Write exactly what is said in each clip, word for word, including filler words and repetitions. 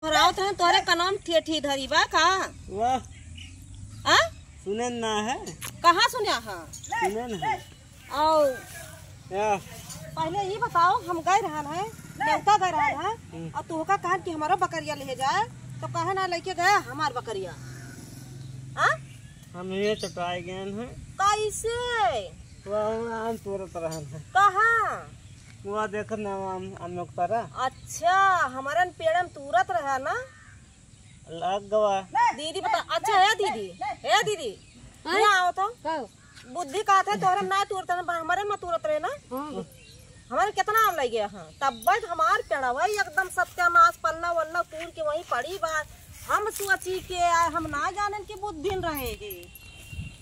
तोहरावत रहन, तोहरे कनवा में ठेठी धरी बा का? वाह। आ? सुने ना है। कहाँ सुन्या हा? सुने ना है। आओ। या। पहले ई बताओ, हम गए रहन है, नेवता गए रहन है, हम्म। और तोहका कहन कि हमारो बकरिया ले जाए, तो कहे ना लेके गया हमार बकरिया? आ? हम ये चटाए गए हैं। कैसे? वह आम तोड़त रहन है। कहाँ? वह देखत ना आम, आम में उतरा। अच्छा, हमरन पेड़न तूरत रहा ना? लग गवा। दीदी बता, अच्छा है दीदी, है दीदी, हाँ? यहाँ आओ तो। का? बुद्धि कहत है तोहरे ना तूरत रहे, हमरे में तूरत रहे ना। हाँ। हमारे कितना आम लग गया है, तब हमार पेड़वा एकदम सत्यानाश, पन्ना वन्ना तूर के वहीं पड़ी बा। हम सोची के आए, हम ना जानन कि बुद्धिन रहे है।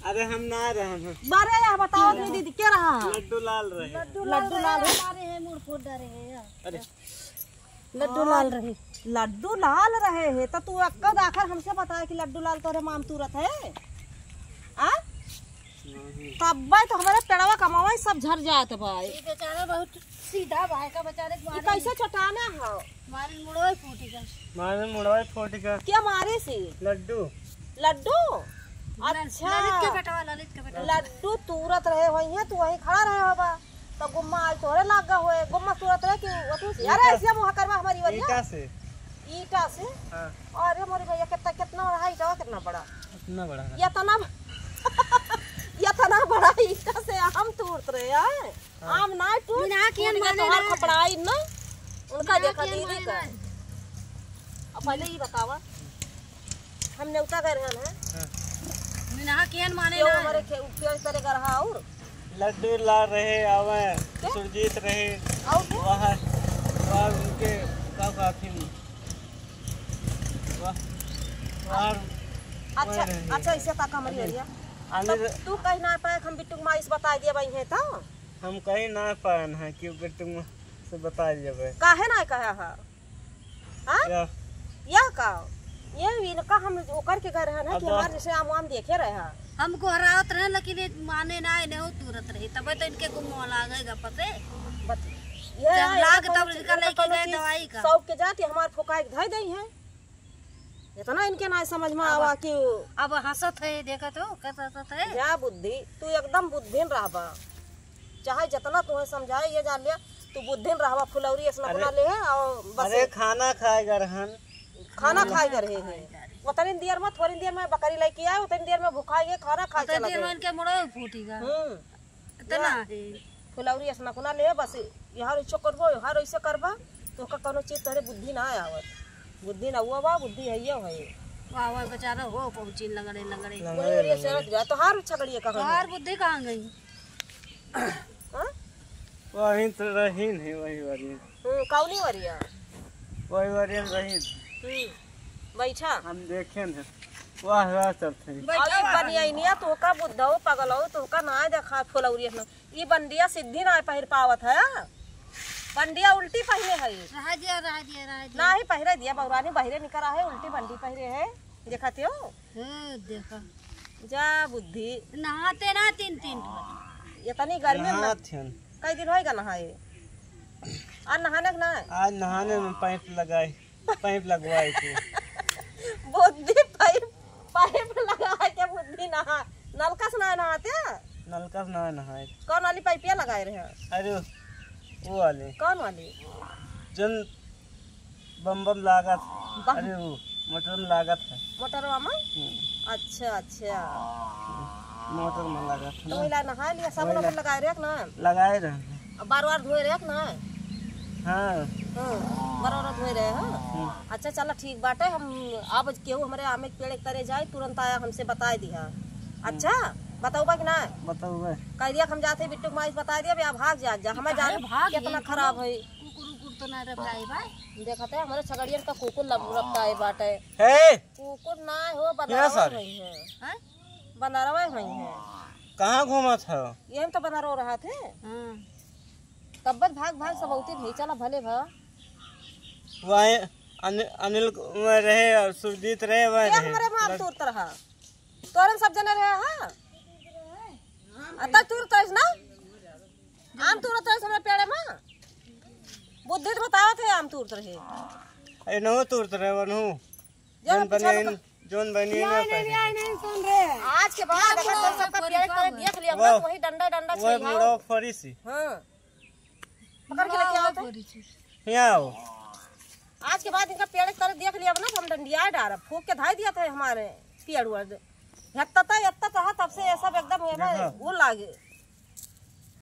अरे हम ना रहन है। बारे यह बताओ अपनी दीदी के रहा? लड्डू लाल रहे। लड्डू लाल रहे, मारे हैं, मुड़ फुट डरे हैं। अरे लड्डू लाल रहे। लड्डू लाल रहे है तो तू अक्का दाखर हमसे बताए कि लड्डू लाल तोरे माम तूरत है? आ? नहीं। तब्बे तो हमारे पेड़वा कमावा सब झर जात बा। ये बेचारा बहुत सीधा बा, का बेचारे के ये मारे कैसे चटाना हो? मारे मुड़वा फूटी का। मारे मुड़वा फूटी का। क्या मारे से? लड्डू। लड्डू? ल-, अच्छा। ललित के बेटवा, ललित के बेटवा। लड्डू तूरत रहे वहीं, तू वहीं खड़ा रहे होबा। तो गुम्मा आज तोहरे लाग गा होए, गुम्मा तूरत रहे कि अथी से? अरे ईटा। ऐसे मुँह करवा हमारी वरिया। ईटा से। ईटा से? हाँ। अरे मोरी भैया, कितना, कितना बड़ा है ईटा, कितना बड़ा? इतना बड़ा है। इतना, इतना बड़ा ईटा से आम तूरत रहे हैं। हाँ। आम ना टूट, बिना कियन टूट गया माने तोहार ना। खपड़ाई ना, उनका बिना देखा कियन दीदी माने का। ना। अब पहले ही बतावा, हम नेवता गए रहन है। हाँ। बिना कियन माने क्यों ना। हमारे खे-, क्यों इस तरह का रहा और? लड्डू लाल रहे, आवे, के? सुरजीत रहे, और के? वहाँ, वहाँ उनके का काफी वाह, वाह। अच्छा, वह रहे। अच्छा, इसे तक हमारी अरे, वरिया। अरे तब रे। तू कहीं ना पाए, हम बिट्टू के माई से बताई दिया भाई है तो? हम कहीं ना पाएन है, क्यों बिट्टू से बताई देबे? काहे ना कहा है? हाँ? या। या का? ये इनका हम ओकर के घर है ना कि अब हमार जैसे आम वाम देखे रहे हैं। हम गोहरावत रहे, लेकिन ये माने ना, इन्हें वो तुरत रही, तबे तो इनके गुम लागेगा पते। बत-, ये जब आए, लाग इनका तब कोनो इनका चीज, लेके इनका कोनो गए चीज दवाई का। शौक के जाती हमार फुकाई के धई दई है। इतना इनके ना समझ में अब, आवा कि अब हंसत है, देखत हो, कैसे हंसत है। जा बुद्धि, तू एकदम बुद्धिन रहबा। चाहे जितना तुम्हें समझाए, ये जान लिया, तू बुद्धिन रहबा, फुलौरी ऐसा अरे, ना ले है और बस अरे, खाना खाए गा रहन। खाना खाए गा रहे हैं। उतनी देर में, थोड़ी देर में बकरी लेके आए, उतनी देर में भुखाए गए, खाना खाए उतनी चला देर गए। में इनके मुड़ो फूटी गा। हम्म। इतना या है। फुलौरी ऐसा ना ले, बस यार ऐसे करबो, यार ऐसे करबा, तो का कोनो चीज तोहरे बुद्धि ना आवत। बुद्धि ना हुआ बा, बुद्धि है ये है। वाह, वाह, बेचारा हो पहुँची लंगड़े, लंगड़े। लंगड़े, वही वही लंगड़े। सरक जा, तोहार छगड़िया कहाँ तोहार गई? बुद्धि कहाँ गई? हाँ? वही तो रहीन है, वही वाली। हम्म, कौनी वरिया? वही वाली रहीन। हम्म, बैठा। हम देखेन है। वाह, वाह, चलते हैं। बैठा अरे वाह। बनियाइनिया, तोहका बुद्धऊ, पगलऊ, तोहका नाय देखा फुलौरी अपना। ई बंडिया सिद्धि नाय पहिर पावत है। बंडिया उल्टी पहिने है। रह दिया, रह दिया, रह दिया। नाही पहिरे दिया, बौरानी बहिरे निकरा है, उल्टी बंडी पहिरे है। देखा त्यो? हे, देखा। जा बुद्धि। नहाते ना तीन, तीन बार। इतनी गर्मी में नहात हन। कई दिन होइगा नहाए? आज नहाने के ना है? आज नहाने में पाइप लगाए, पाइप लगवाए थे। बुद्धि पाइप, पाइप लगाए के बुद्धि नहा, नलका से ना नहाते? नलका से ना नहाए। कौन वाली पाइपिया लगाए रहे? अरे, वो वाली। कौन वाली? जन बम बम लागत। बम। अरे वो मोटर में लागत है। मोटरवा में? हम्म। अच्छा, अच्छा। मोटर में लागत है तो ना। इला नहाए लिया, साबुन वही ला- ओबुन लगाए रहे कि ना? लगाए रहे हैं। अब बार बार धोए रहे कि ना? हाँ। हाँ, बार बार धोए रहे हैं। हम्म। अच्छा, चला ठीक बाटे, हम अब केहू हमरे आमे के पेड़ के तरे जाए, तुरंत आया हमसे बताए दिया। अच्छा, बताऊबा कि ना? बताऊबा। कह दिया कि हम जाते बिट्टू के माई से बताए दिया, अब भाग जा, जा, हमें काहे जाने भाग कितना गई? खराब है। कुकुर उकुर तो ना रपटाए बा। देखत है, हमरे छगड़ियन का कुकुर लब-, रपटाए बाटे। हे! कुकुर ना हो, क्या बंदरवा सारे? होई है। हैं? बंदरवा होई है। कहाँ घूमत है? ये हम तो बंदरवा रहत है। हाँ। तब्बत भाग भाग सब औती भई, चला भले भा। वह अनि-, अनिल क-, वह रहे और सुरजीत रहे, वह ये रहे। हमरे माल लग- तोड़त रहा। तोरन सब जने रहे, हाँ? अतः तोड़त रहिस ना? आम तोड़त रहे हमरा पेड़े में। बुद्धि तो बतावत है, आम तोड़त रहे। ए, नहो तोड़त रहे, वनहु। जा, जौन पीछा बनियाइन, बता। जौन बनियाइन या ना नहीं, पहने। या नहीं सुन रे। आज के बाद अगर तो सबका पेड़ के तरे देख लिया, वह, वही डंडा, डंडा वह छिड़ियाओ। बूढ़ा फरिसी। हाँ। पकड़ के लेके आओ तो। यहाँ आओ। आज के बाद इनका पेड़ के तरे देख लिया ना, तो हम डंडिया डारब, फूंक के धाई दिया था हमारे पेड़ उड़। हत्ता ता, हत्ता ता, तब से ये सब एकदम ये देखो। वो लागे।